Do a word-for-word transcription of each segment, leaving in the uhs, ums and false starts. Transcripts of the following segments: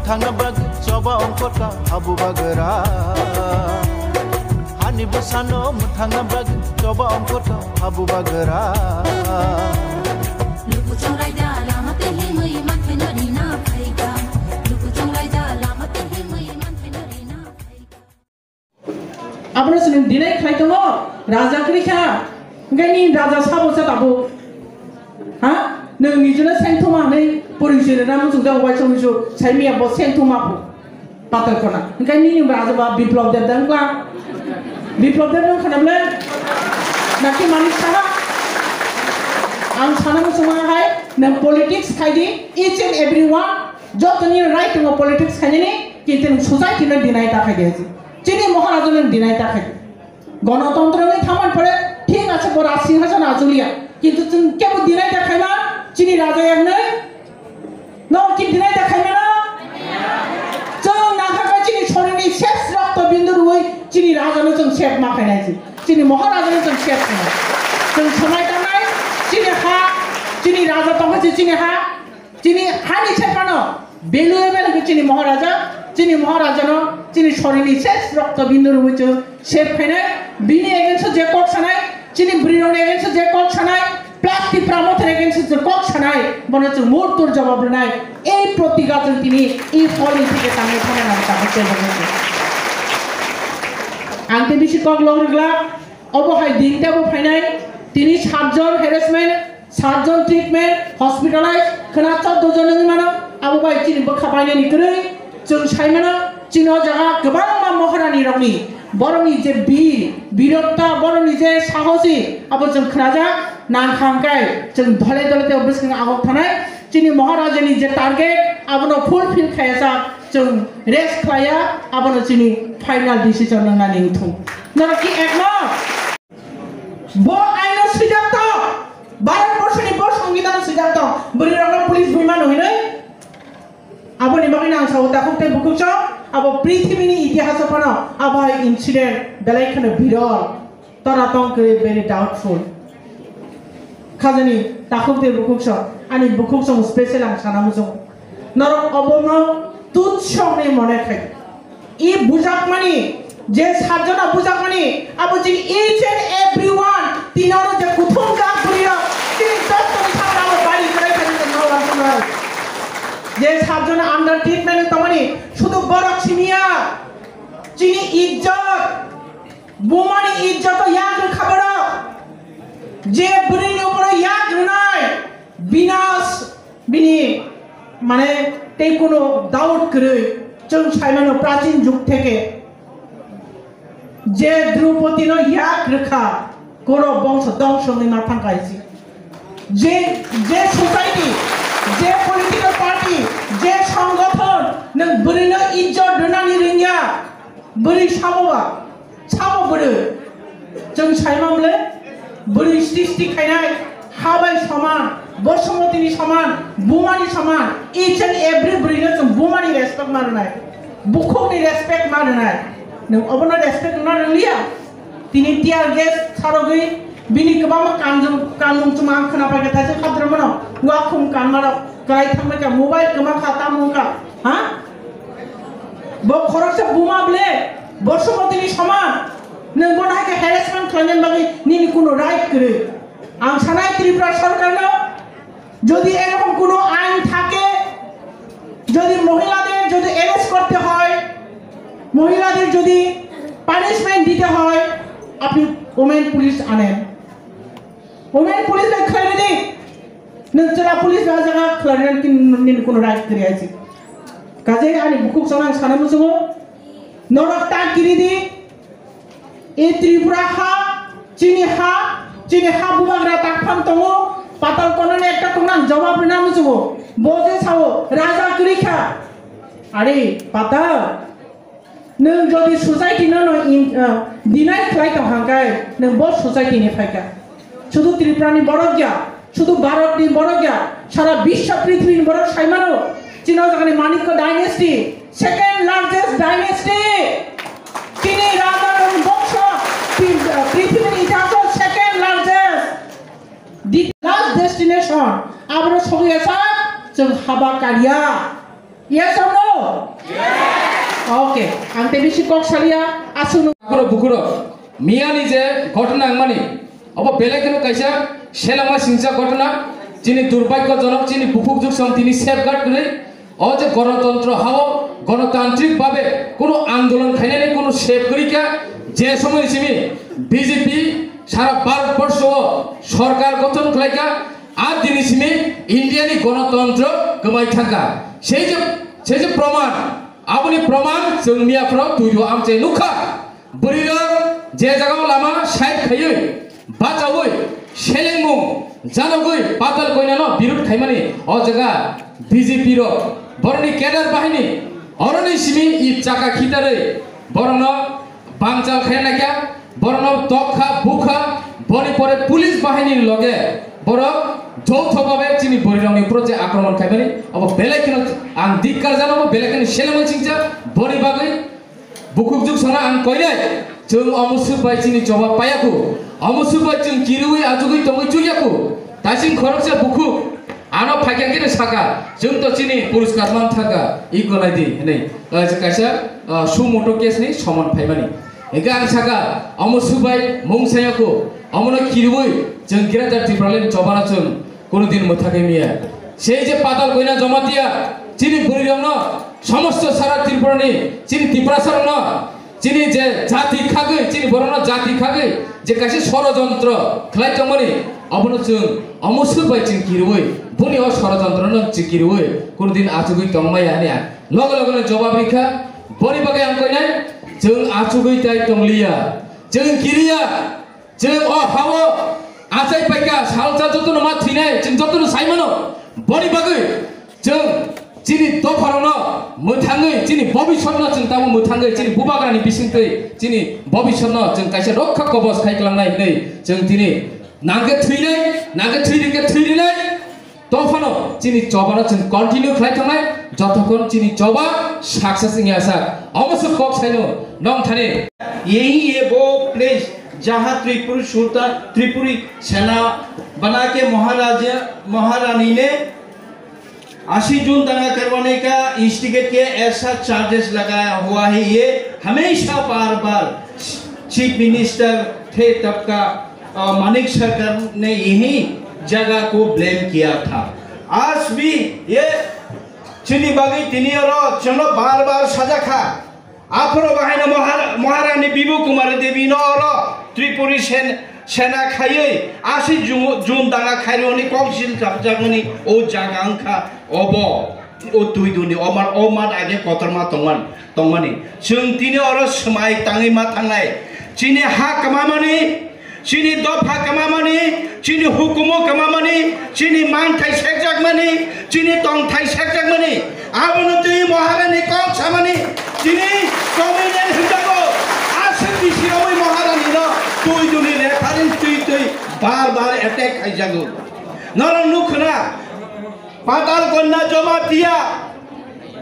Thangna bagwi choba ongkota habu bagra. Hani bwsano mwthangna bagwi choba ongkota habu bagra. Luku chonglai da lama tei himwi mankhe no rina phaikha. Luku chonglai da lama tei himwi mankhe no rina phaikha. Abono chwng deny khlai tongo, raja kwrwi kha, hwnkhe nini raja sabo se tabuk? Ha? Nwng nijino sengthoma hwnwi porichoi rwna muchung jago, waisa muisu saimanya bo sengthoma phu. Patal kona. Hwnkhe nini raja ba Biplab Deb da wngkha? Biplab Deb wngkha na bwle? Naki manik sana? Ang sana muchungo hai, nwng politics khai di, each and every one, jotoni right tongo politics khainani, kintu nwng society no deny ta khai di. Chini Maharaja nwng deny ta khai. Gonotontro wngwi thangmani pore thik ase bo Raj Singhasan achulia. Kintu chwng kebo deny ta khaima chini raja yaknwi. No ki deny ta khaima no? Chwng nangkha kha chini sorini ses rokto bindu rwui chini raja no chwng save ma khainai si. Chini Maharaja no chwng save khainai. Chwng sonai tangnai chini ha, chini raja tongkha si chini ha. Chini hani se phano valuable khe chini Maharaja, chini Maharajano, chini sorini ses rokto bindu rwui chwng save khainai, bini against o je kok sanai, chini bwrwirokni against o je kok sanai, plus Tipra Mothani against o je kok sanai, bono chwng murtur jawab rwnai. Ei protiga chwng tini ei hall ni theke tangwi thangna nang tangwi chwng. Ang tei bisi kok lok rwgla, obo hai din tebo phainai, tini satjon harassment, satjon treatment, hospitalize, khwna chordo jon wngwi mano, abo bai chini bwkha bainani kwrwi. Chwng sai mano, chini o jaga kwbangma Maharani rokni, borokni je bir, birota, borokni je sahosi, abo chwng khnajak, nang kha hwnkhe chwng dole dole tei bwskango agok thanai. Chini Maharajani je target, abono fulfill khaiya sak, chwng rest khlaiya, abono chini final decision wngnani wngthung. Norok ki ekmot? Bo aino swijak tong, Bharat borshoni bo songbidan swijak tong, bwrwi rokno police buima no hinwi. Aboni bagwi ang sao takhuk tei bukhuk song, abo prithibini itihaso phano abo hai incident belai kheno birol, tora tong kwrwi very doubtful. Khajani takhuk tei bukhuk song, ani bukhuk song special ang sana muchungo. Norok obono tuchsongni mone khai. I bujakmani, je sajona bujakmani, abo je each and every one, tinoro je kuthum jak bwrwirok, tini dostoni thangna abo bari kwrai kwrai no wansunai. Je sajona under treatment tongmani, sudu borok simiya, chini ijjot, bumani ijjot yak rwkha borok. Je bwrwini uporo yak rwnai, binas Bini, mane, tei kuno doubt kwrwi, chwng sai mano prachin jug theke je Droupadi no yak rwkha, Kaurab bongso dongso wngwi ma thang kaisi. Je, je society, je political party, je songgothon nwng bwrwi no ijjot rwnani rwngya, bwrwi sabo ba? Sabo bwrwi, chwng saimang le, bwrwi srishti khainai, ha bai soman, Bosumotini soman, bumani soman, each and every bwrwino chwng bumani respect ma rwnai, bukhukni respect ma rwnai. Nwng obono respect rwna rwliya? Tini tear gas sarogwi bini kwbangma kanjwng, kanmung chwng ang khna paikha, thaisa khatrwmano, wakhum kanmarok kwlai thangbaikha, mobile kwma kha, tamo wngkha, ha? Bo khoroksa buma ble, Bosumotini soman. Nwng bono hai khe harassment khlainani bagwi nini kuno right kwrwi. Ang sanai Tripura sorkarno, jodi erokom kuno ain thake, jodi mohilader jodi arrest korte hoy, mohilader jodi punishment dite hoy, apni women police anen. Women police bai khlaina di. Nwng chwla police bai jaga khlaina di, nini kuno right kwrwi aisi. Kaje ani bukhuk chwla ang sana muchungo. Norok ta kiri di. E Tripura ha, chini ha, chini ha bubagra tak phang tongo. Patal Konani ekta tongna ang jawab rwna muchungo. Bo je sao raja kwrwi kha. Are Patal. Nwng jodi society no no in, ah, deny khlai tong hangkai, nwng bo society ni phaikha. Sudu Tripura ni borok ya, sudu Bharat ni borok ya, sara biswa prithibi ni borok saimano. Chini o jaga ni Manikya dynasty, second largest dynasty. Chini raja rok ni bongso, pri-, ah, prithibi ni itihaso second largest. The last destination, abro sogwi asa, chwng haba kariya. Yes or no? Okay, ang tei bisi kok salia, aswk. Bukhuro, bukhuro, miyani je ghotona wngmani, obo belai kheno kaisa selengma singcha ghotona, chini durbhagyojonok, chini bukhuk juk song tini safeguard kwrwi. O je gonotontro hao, gonotantrik babe kono andolon khainani kono sep kwrwi kha, je somoi simi B J P sara Bharat borsho o sorkar gothon khlai kha, a dini simi India ni gonotontro kwmai thang kha. Sei je, sei je proman, aboni proman chwng miya phano twi rw amchai nukha. Bwrwirok je jagao lama side khaiwi, bachaui, selengmung, janogwi patal koinano birut khaimani o jaga B J P rok, borokni cadre bahini, oroni simi i chaka khitarwi, borokno bangchal khaina kya, borokno tokkha, bukha, boni pore police bahini loge borok joutho babe chini bwrwirokni upor je akromon khaimani, obo belai kheno ang dikkar jano, obo belai kheno selengmung singcha, boni bagwi Bukhuk juk sana ang koinai, chwng omo swk bai chini choba paiyaku, omo swk bai chwng kirui achugui tongwi chuyaku, tasing khoroksa bukhuk, ano phaikha khe saka, chwng to chini puriskar man thaka, i gwnai di, hinwi, ah, kaisa, ah, suo motu case ni soman phaimani. Hingkhe ang saka, omo swk bai mung sayaku, omono kirui, chwng Greater Tipraland chobana chwng, Kono din mwthagwi miya. Sei je Patal Koina Jamatia, chini bwrwirokno, somosto sara Tripurani, chini Tiprasarokno, chini je jati khagwi, chini borokno jati khagwi, je kaisa sorojontro khlai tongmani, obono chwng omo swk bai chwng kirwi, boni o sorojontrono chwng kirwi, kono din achugwi tongmaya hwnwi ang loge logeno jobab rikha. Boni bagwi ang koinai, chwng achugwi tai tongliya, chwng kiriya. Chwng o ha-o achai paikha, salsa jotono ma thwinai, chwng jotono sai mano. Boni bagwi chwng chini dopharokno mwthangwi, chini bobisotno chwng tamo mwthangwi, chini bubagrani bisingtwi chini bobisotno chwng kaisa rokha kobos khai kwlangnai hwnwi chwng tini nangkhe thwinai, nangkhe thwi rikhe thwi rinai. Tophano chini chobano chwng continue khlai thangnai, jotokhon chini choba success wngya sak. Omo se kok saino nong thani. यही ये वो प्लेस जहाँ त्रिपुरी सुल्तान, त्रिपुरी सेना बना के महाराजा, महारानी ने अस्सी जून दंगा करवाने का इंस्टिगेट किया, ऐसा चार्जेस लगाया हुआ है। ये हमेशा बार बार चीफ मिनिस्टर थे तब का, अ, मानिक सरकार ने यही जगह को ब्लेम किया था। आज भी ये chini bagwi tini oro chwngno bar bar sajak kha. Aphuru bahaino Mahara-, Maharani Bibu Kumari Devi no oro Tripuri sen-, sena khaiwi aswk jun, jun danga khairokni kok sil chapjakmani o jaga wngkha obo. O twi duni o mat, o mat age kotorma tongman, tongmani. Chwng tini oro swmai tangwi ma thangnai. Chini ha kwmamani, chini dopha kwmamani, chini hukumu kwmamani, chini manthai sekjakmani, chini tongthai sekjakmani. Abono twi Maharani kok samani, chini comedian hwnjago. Aswk bisi romwi Maharani no twi duni reference twi twi bar bar attack khaijago. Norok nukhwna. Patal Kanya Jamatia,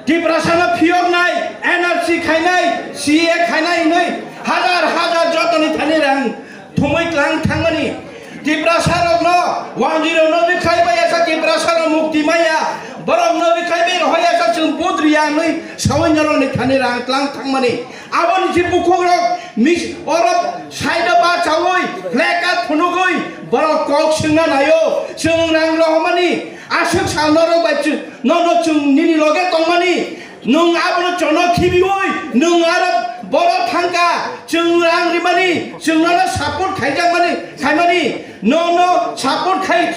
Tiprasano phiyoknai, N R C khainai, C A A khainai hinwi hajar hajar jotoni thani rang thumwi tlang thangmani. Tiprasarokno one zero no rwkhlai bai asa Tiprasarok mukti maya, borokno rwkhlai bai rohoi asa chwng vote riya hinwi sawi norokni thani rang tlang thangmani. Aboni si bukhukrok mis-, oro side o bachaui, flag card phunugui, borok kok swngna naio, chwng rang rohormani, aswk sal norok bai chwng, nono chwng nini loge tongmani, nwng abono chono khibiui, nwng aro borok thangkha, chwng rang rimani, chwng nono support khaijakmani, khaimani, Nono support khai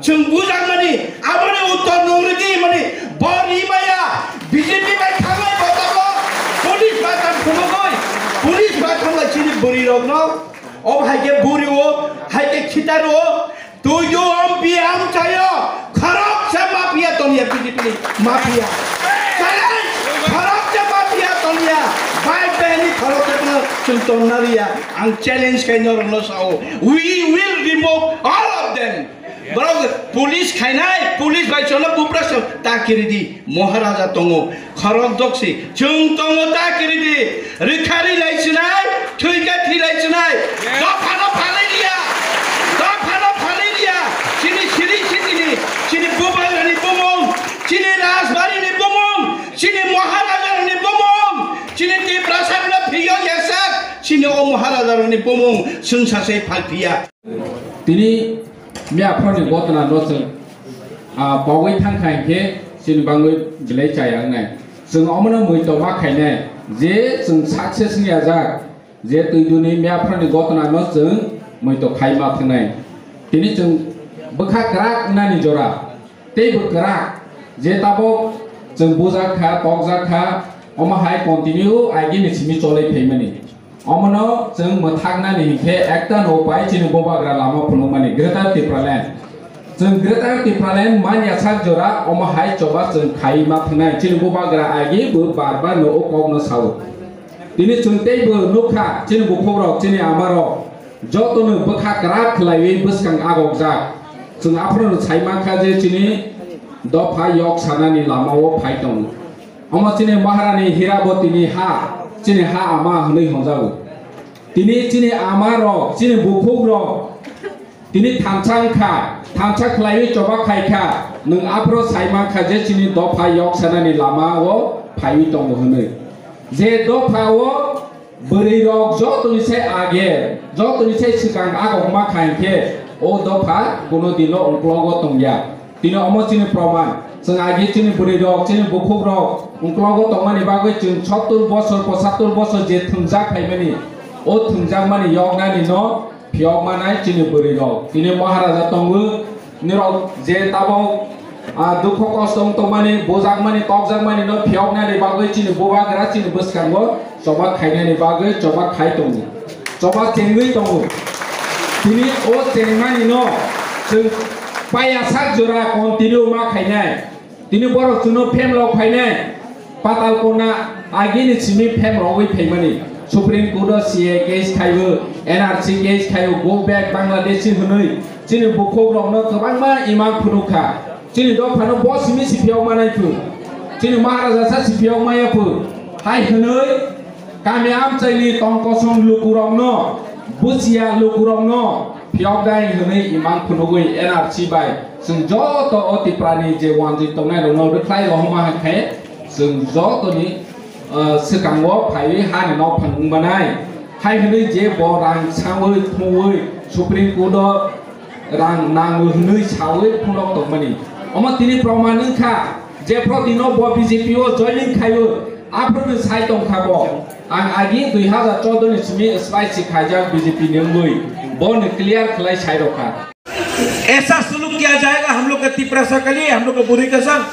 chwng bujakmani, aboni uttor nwng rwdi hwnmani, bo rimaya, B J P bai thanglai bo tabok, police bai tang phunugwi, police bai thanglai chini bwrwirokno, o hai khe buri o, hai khe khitar o, tuiyo M P amchaio, khoroksa mafia tongya B J P ni mafia. Challenge, khoroksa mafia tongya, bai bai ni khoroksa no chwng tongna riya. Ang challenge khai norokno sao, we will remove all of them. Borok police khainai, police bai chono bupra so ta kiridi, Maharaja tongo, khorok doksi, chwng tongo ta kiridi, rikha rilai sinai, thwika thwilai sinai, dopha no phalai riya, dopha no phalai riya, chini siri sitini, chini bubagrani bumung, chini rajbari ni bumung, chini Maharaja ni bumung, Taroni bumung chwng sasai phalphiya. Tini miyaphorni gotna no chwng, ah, pogwi thangkha hinkhe chini bangwi belai chaya wngnai. Chwng omono muito ma khainai je chwng success wngya jak, je twiduni miyaphorni gotna no chwng muito khai ma thangnai. Tini chwng bwkha kwrak wngnani jora. Tei bwkrak je tabok chwng bujak kha, tokjak kha, omo hai continue agini simi cholai phaimani. Omono chwng mwthaknani hinkhe ekta no pai chini bubagra lama phunukmani Greater Tipraland. Chwng Greater Tipraland manya sak jora omo hai choba chwng khai ma thangnai chini bubagra agi bo bar bar no o kokno sao. Tini chwng teibo nukha chini bukhukrok, chini amarok jotono bwkha kwrak khlaiwi bwskang agokjak. Chwng aphuru sai mankha je chini dopha yok sanani lamao phai tongo. Omo chini Maharani Hirabotini ha, chini ha ama hwnwi hwnjago. Tini chini amarok, chini bukhukrok, tini thansa wngkha, thansa khlaiwi choba khaikha, nwng aphuru sai mankha je chini dopha yok sanani lamao phaiwi tongo hwnwi. Je dophao bwrwirok jotoni sai age, jotoni sai swkang agok ma kha hinkhe o dopha kuno dino ungklogo tongya. Tini omo chini proman. Chwng agi chini bwrwirok, chini bukhukrok ungklogo tongmani bagwi chwng sottur bosor, pochattor bosor je thwngjak phaimani, o thwngjakmani yoknani no phiyok manai chini bwrwirok. Tini Maharaja tongo, nirok je tabok, ah, dukho kosto wng tongmani, bujakmani, tokjakmani no phiyoknani bagwi chini bubagra chini bwskango choba khainani bagwi choba khai tongo, choba chengwi tongo. Tini o chengmani no chwng paya sak jora continue ma khainai. Tini borok chwngno phemrok phainai, Patal Kona agini simi phemrogwi phaimani. Supreme Court o C A case khaio, N R C case khaio, go back Bangladeshi hwnwi chini bukhukrokno kwbangma imang phunukha. Chini dophano bo simi si phiyok manai phu, chini Maharaja sa si phiyok maya phu, hai hwnwi kami amchaini tong kosong lukurokno, buchiya lukurokno phiyok dai hwnwi imang phunugwi N R C bai chwng joto o Tiprani je wanjwi tongnai rokno rwkhlai rohorma hai khe chwng jotoni, ah, swkango phaiwi hani nok phang wngmanai. Hai hwnwi je bo rang sangwi thumwi Supreme Court o rang nango hwnwi sawi phunuk tongmani. Omo tini proman wngkha je prodino bo B J P o joining khaio, aphuru sai tongkha bo. Ang agi dui hazar choudo ni simi spicy khaijak B J P ni wngwi bo ni clear khlai sai rokha. ऐसा सुलूक किया जाएगा हम लोग का तिपरासा के लिए, हम लोग का बुरे का संग।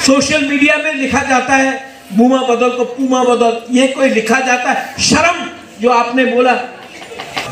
सोशल मीडिया में लिखा जाता है, बुमा बदल को पुमा बदल, ये कोई लिखा जाता है? शर्म, जो आपने बोला।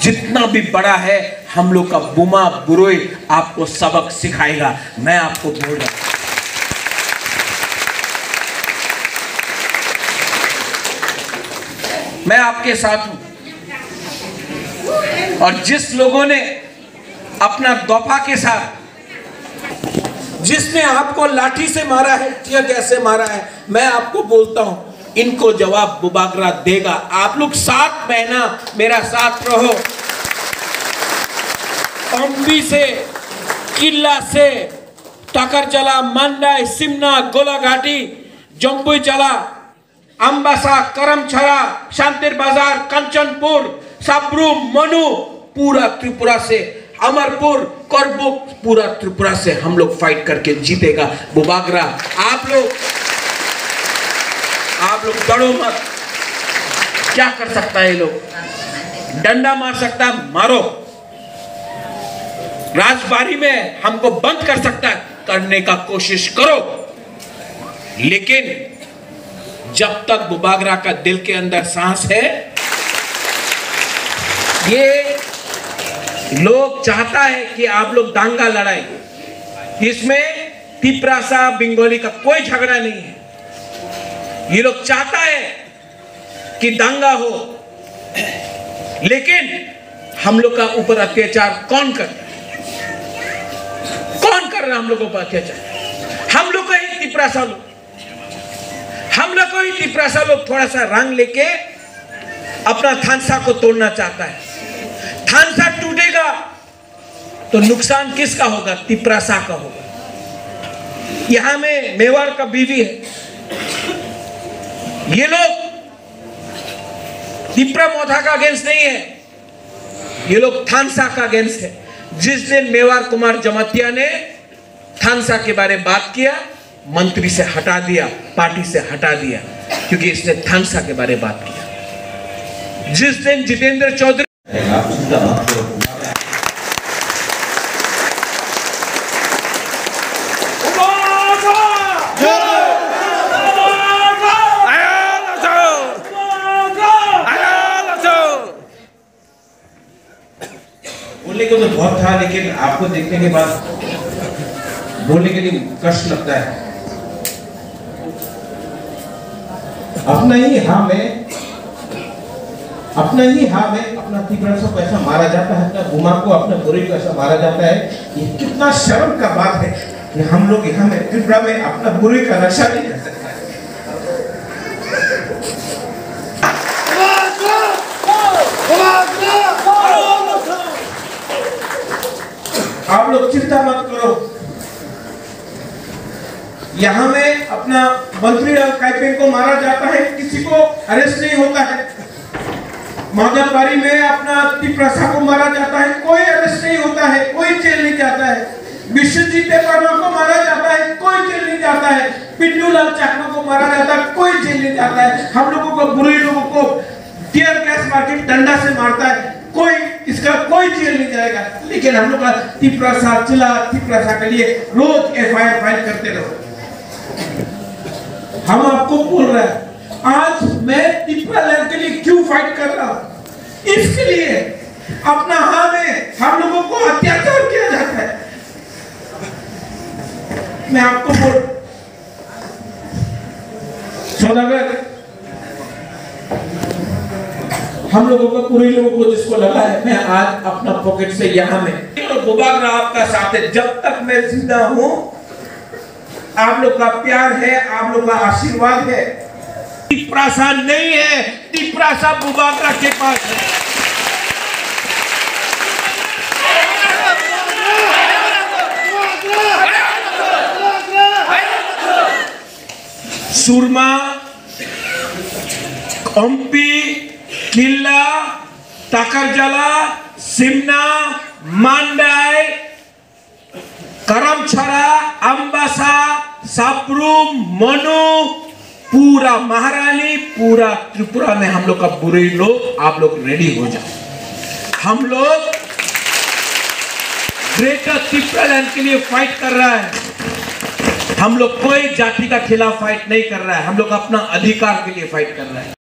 जितना भी बड़ा है, हम लोग का बुमा बुरोई आपको सबक सिखाएगा, मैं आपको बोल रहा हूं। मैं आपके साथ हूं। और जिस लोगों ने अपना दफा के साथ, जिसने आपको लाठी से मारा है, टीयर गैस से मारा है, मैं आपको बोलता हूं, इनको जवाब बुबागरा देगा। आप लोग सात महीना मेरा साथ रहो। अम्बी से, किल्ला से, टाकरजला, मांडाई, सिमना, गोलाघाटी, जम्बुईजला, अम्बासा, करमछड़ा, शांतिर बाजार, कंचनपुर, साब्रू, मनु, पूरा त्रिपुरा से, अमरपुर, करबुक, पूरा त्रिपुरा से हम लोग फाइट करके जीतेगा। बुबागरा, आप लोग, आप लोग डरो मत। क्या कर सकता है ये लोग? डंडा मार सकता है, मारो। राजबाड़ी में हमको बंद कर सकता है, करने का कोशिश करो, लेकिन जब तक बुबागरा का दिल के अंदर सांस है, ये लोग चाहता है कि आप लोग दांगा लड़ाई। इसमें तिपरासा बंगाली का कोई झगड़ा नहीं है। ये लोग चाहता है कि दंगा हो, लेकिन हम लोग का ऊपर अत्याचार कौन कर रहा है? कौन कर रहा है हम लोग के ऊपर अत्याचार? हम लोग का ही तिपरासा लोग, हम लोग को ही तिपरासा लोग थोड़ा सा रंग लेके अपना थानसा को तोड़ना चाहता है। थानसा टूटेगा तो नुकसान किसका होगा? तिपरासा का होगा। यहाँ में मेवाड़ का बीवी है, ये लोग तिपरा मोथा का अगेंस्ट नहीं है, ये लोग थानसा का अगेंस्ट है। जिस दिन मेवार कुमार जमातिया ने थानसा के बारे में बात किया, मंत्री से हटा दिया, पार्टी से हटा दिया, क्योंकि इसने थानसा के बारे में बात किया। जिस दिन जितेंद्र चौधरी आप चिंता मत करो। बोलने को तो बहुत था, लेकिन आपको देखने के बाद बोलने के लिए कष्ट लगता है। अपना ही हाँ में, अपना ही हाँ में अपना तिपरा को ऐसा मारा जाता है, अपना बुमा को, अपना बुरी को ऐसा मारा जाता है। ये कितना शर्म का बात है कि हम लोग यहाँ में, तिपरा में अपना बुरी का रक्षा नहीं कर सकता है। आप लोग चिंता मत करो, यहाँ में अपना मंत्री लाल काइपेन को मारा जाता है, किसी को अरेस्ट नहीं होता है। माधवबारी में अपना तिपरासा को मारा जाता है, कोई अरेस्ट नहीं होता है, कोई जेल नहीं जाता है। विश्वजीत देववर्मा को मारा जाता है, कोई जेल नहीं जाता है। पिंटू लाल चाकमा को मारा जाता है, कोई जेल नहीं जाता है। हम लोगों को, बुरे लोगों को टीयर गैस मार के, डंडा से मारता है, कोई, इसका कोई जेल नहीं जाएगा। लेकिन हम लोग का तिपरासा, चिला तिपरासा के लिए रोज एफआईआर फाइल करते रहो। हम आपको बोल रहे हैं, आज मैं तिपरा लैंड के लिए क्यों फाइट कर रहा हूँ, इसके लिए। अपना हाँ में हम लोगों को अत्याचार किया जाता है। मैं आपको बोल, सौदागर, हम लोगों को, पूरे लोगों को जिसको लगा है, मैं आज अपना पॉकेट से यहाँ में, बुबागरा आपका साथ है, जब तक मैं जिंदा हूँ, आप लोग का प्यार है, आप लोग का आशीर्वाद है। तिपरासा नहीं है, तिपरासा बुबागरा के पास है। सुरमा, कम्पी, किल्ला, ताकरजाला, सिमना, मान्डाई, करमछड़ा, अम्बासा, साब्रुम, मनु, पूरा महारानी, पूरा त्रिपुरा में हम लोग का बुरे लोग, आप लोग रेडी हो जाओ। हम लोग ग्रेटर तिपरा लैंड के लिए फाइट कर रहा है। हम लोग कोई जाति का खिलाफ फाइट नहीं कर रहा है, हम लोग अपना अधिकार के लिए फाइट कर रहा है।